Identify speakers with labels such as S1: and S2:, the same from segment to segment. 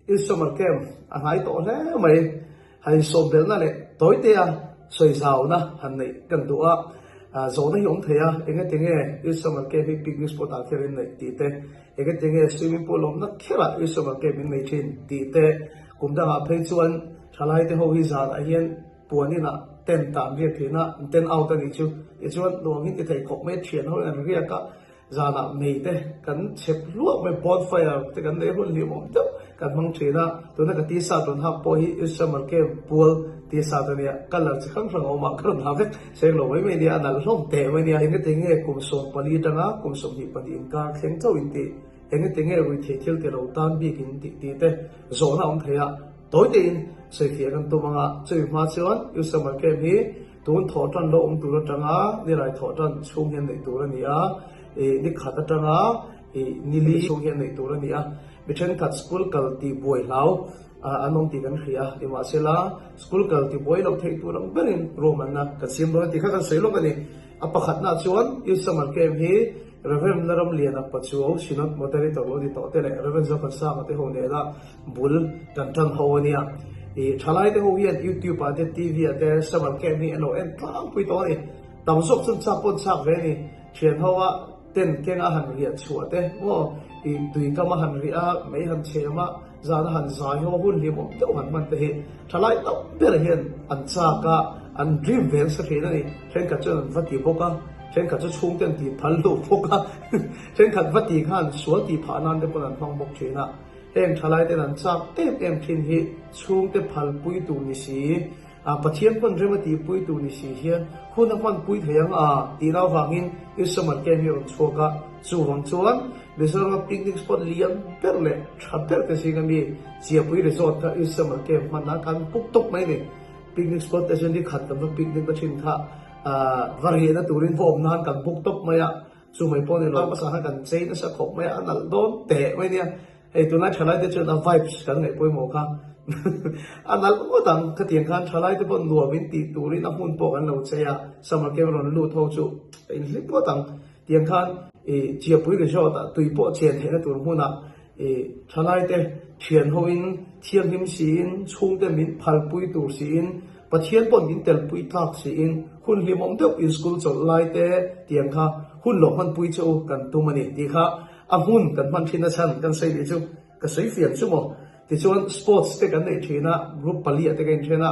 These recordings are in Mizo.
S1: Youth Summer Camp a hnai tawh hle mai. Han insawmbelna leh tawitea sawi zauna han neih kan duh a, zawhna hi awm thei a, engati nge Youth Summer Camp hi picnic spot ah kher in neih tih te, engati nge swimming pool awmna kherah Youth Summer Camp in nei thin tih te, kum dangah phei chuan thalaite ho hi zanah hian puan inah tent ah an riak thin a, an tent out a nih chu, tichuan nuam in ti thei khawp mai a, thian ho in an riak a. Zanah mei te kan chhep hluak mai, bonfire te kan neih hun hlimawm deuh kan hmang thin a, tuna ka t-shirt rawn hak pawh hi Summer Camp pual t-shirt a nia, colour chi hrang hrang a awm a, ka rawn ha vek seng lo mai mai nia, a nalh hlawm teh mai nia. Engati nge kum 14 atanga kum 22 inkar thleng chauh in tih, engati nge ruithei thil ti lo tan bik in tih tih te zawhna a awm thei a, tawi tein sawifiah kan tum ang a, chumi hma chuan Summer Camp hi Tun thawh tan lo awm tur atanga nilai thawh tan chhung hian neih tur a ni a, ih ni khat atanga ih nili chhung hian neih tur a ni a. Mi thenkhat school kal tih buai hlau an awm tih kan hria a, nimahsela school kal tih buai loh theih tur ang berin ruahmanna kan siam dawn a tih kha kan sawi lawk a ni. A pakhatna chuan Youth Summer Camp hi Rev. Laramliana Pachuau Synod Moderator lo ni tawh te leh Rev. Zokansanga te ho nena bul kan tan ho a nia. Ih thalai te ho hian YouTube ah te TV ah te summer camp hi an lo en tlangpui tawh a ni. Tam zawk chuan chak pawn chak ve a ni. Thian ho a tent keng a han riah chhuah te maw ih tui kam a han riah a, mei han chhem a, zan a han zai ho hun hlimawm deuh han hman te hi thalai tam ber hian an chak a, an dream ve nasa thin a ni. Thenkhat chuan an va ti bawk a, thenkhat chu chhungte an tih phal lo bawk a, thenkhat va ti khan sual tih phah nan te pawn an hmang bawk thin a. Heng thalaiten an chak em em thin hi chhungte phalpui tur ni si, Pathian pawn rem a tihpui tur ni si hian hun a hmanpui thei ang a tih lau vangin Isomar camp hi a rawn chhuak a. Chuvang chuan Mizorama picnic spot lian ber leh tha ber te zinga mi Chiapui Resort kha Isomar camp hman a kan puk tawp mai a ni. Picnic spot te chuan ni khat kan va picnic na thin kha va rehna turin va awm nan kan book tawp mai a. Chu mai pawh ni lo, hmasa khan kan chei nasa khawp mai a, a nalh dawn teh mai nia. Hei tunlai thalai te chuan a vibes kan ngaih pawimawh kha a nalh ngawt ang. Khatiang khan thalai te pawh nuam in tih turin a hmun pawh kan lo chei a, summer camp rawn lut ho chu a inhlim ngawt ang. Tiang khan ih Chiapui Resort ah tui pawh chen theihna tur hmunah ih thalai te thian ho in thianghlim siin chhungte min phalpui tur siin Pathian pawh min telpui tlak siin hun hlimawm deuh in school chawlh lai te tiang kha hun lo hmanpui che u kan tum a ni tih kha a hmun kan hman thin a chhan kan sawi leh chu ka sawi fiam chu maw. Tichuan sports te kan neih thin a, group pali ah te ka inthen a,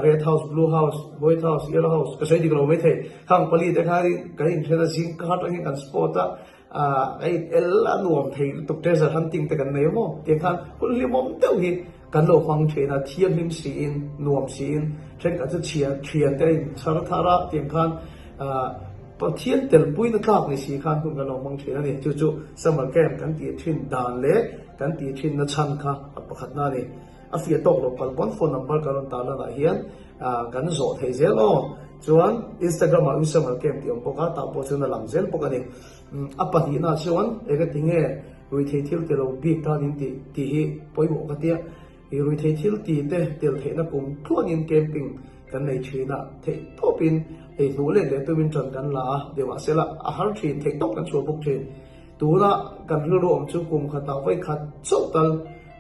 S1: red house, blue house, white house, yellow house ka sawi dik lo maithei khang pali te khan kan inthen a zing kar atang hian kan sport a, A in el a nuam thei lutuk treasure hunting te kan nei maw tiang khan hun hlimawm deuh hi kan lo hmang thin a, thianghlim siin nuam siin thenkhat chu chhiar thian te a in chhar thar a tiang khan Pathian telpuina tlak ni si khan hun kan lo hmang thin a ni. Chu chu summer camp kan tih thin dan leh kan tih thin na chhan kha a pakhatna a ni. A fiah tawk lo palh pawn phone number kan rawn tar lanah hian kan zawh theih zel aw. Chuan Instagram ah Summer Camp tih awm bawk a, tah pawh chuan a lang zel bawk a ni. A pahnihna chuan engati nge ruithei thil ti lo bik tan in tih tih hi pawimawh ka tia. Ih ruithei thil ti te tel theihna kum tluanin camping kan nei thin a, theih tawpin ei hnuh let leh tumin ṭan kan la a, nimahsela a har thin, theih tawp kan chhuah bawk thin. Tuna kan rilru awm chu kum khatah vawi khat chauh tal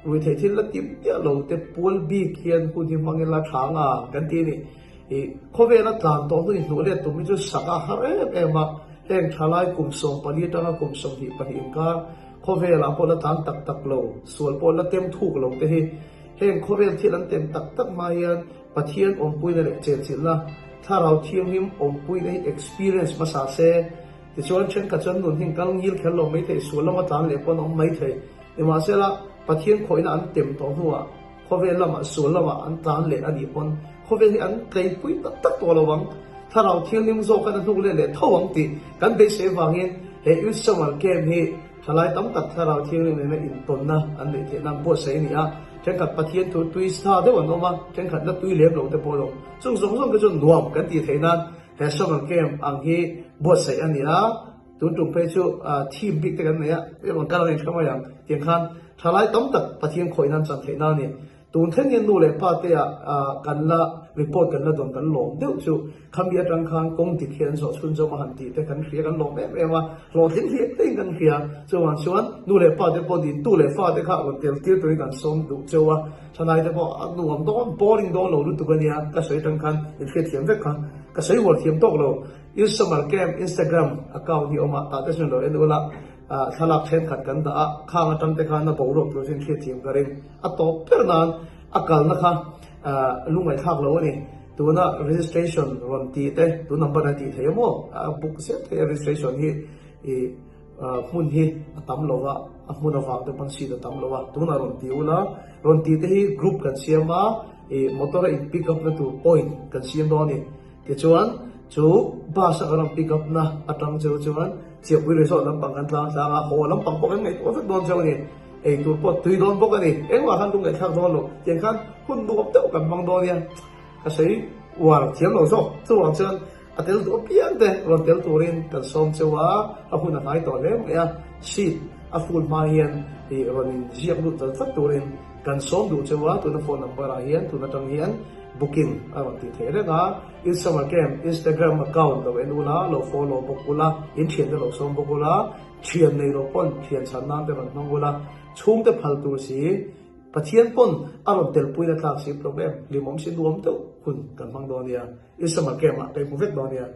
S1: ruithei thil la tip miah lo te pual bik hian hun hi hmang ila tha ang a kan ti a ni. Ih khawvela tlan tawh hnu inhnuh let tum hi chu sak a har em em a, heng thalai kum 14 atanga kum 22 inkar khawvelah pawh la tlan tak tak lo, sual pawh la tem thuk lo te hi heng khawvel thil an tem tak tak hma hian Pathian awmpuina leh chenchilhna, thlarau thianghlim awmpuina hi experience hmasa se. Tichuan, thenkhat chuan nun hi an kal ngil kher lo mai thei, sual lama tlan leh pawh an awm mai thei. Nimahsela, Pathian khawihna an tem tawh hnuah khawvel lamah sual lamah an tlan leh a nih pawn khawvel hi an tleipui tak tak tawh lo ang. Thlarau Thianghlim zawk khan a hnuk let leh tho ang tih kan beisei avangin he Youth Summer Camp hi thalai tam tak Thlarau Thianghlim nena intawnna an neih theih nan buatsaih a ni a. Thenkhat Pathian thu tui sa deuh an awm a, thenkhat la tui lem lo te pawh an awm. Chung zawng zawng te chuan nuam kan tih theih nan He summer camp ang hi buatsaih a ni a, tun tum phei chu theme bik te kan nei a, i rawn kal ang in hre mai ang tiang khan thalai tam tak Pathian khawih nan chan theih na a ni. Tun thleng hian nu leh pa te ah kan la report kan la dawn kan lawm deuh chu khami atang khan kawng dik hi an zawh chhunzawm a han tih te kan hria kan lawm em em a, hlawhtling hliah hliahin kan hria. Chuvang chuan nu leh pa te pawh dintu leh fa te kha rawn tel tir turin kan sawm duh cheu a, thalai te pawh a nuam dawn boring dawn lo lutuk a nia ka sawi atang khan in hriatthiam vek kha ka sawi hual thiam tawk lo. Summer Camp Instagram account hi awm a tah te chuan lo en ula. Thlalak thenkhat kan dah a, khang atang te khan a boruak tur chu inhriatthiam ka ring. A tawp ber nan a kalna kha lungngaihthlak lo a ni. Tuna registration rawn tih te, tun number a tih thei a maw? A book zel thei a registration hi i hmun hi a tam lo va, a hmun avang te pawn seat a tam lo a. Tunah rawn ti ula, rawn tih te hi group kan siam a, i motor a in pick up na tur point kan siam dawn a ni. Tichuan, chu bus a kan rawn pick up na atang chu chuan Chiapui Resort lampang kan tlang tlang a, haw lampang pawh kan ngaihtuah vek dawn cheu a ni. Ei tur pawh tui dawn bawk a ni. Engmah khan lung ngaihthlak dawn lo. Tiang khan hun nuam deuh kan hmang dawn nia. Ka sawi uar thiam lo zawk. Chuvang chuan a tel duh apiang te rawn tel turin kan sawm cheu a, a hun a hnai tawh hle mai a. Seat a full hma hian ih rawn in ziak lut vat vat turin kan sawm duh cheu a, tuna phone number ah hian tun atang hian Booking a rawn tih theih reng a, Insummer Camp Instagram account lo en ula, lo follow bawk ula, in thiante lo sawm bawk ula, thian nei lo pawn thian chhan nan te rawn hmang ula, chhungte phal tur si, Pathian pawn a rawn telpui na tlak si problem, hlimawm si nuam deuh hun kan hmang dawn nia, Insummer Camp ah ka inhmu vek dawn nia.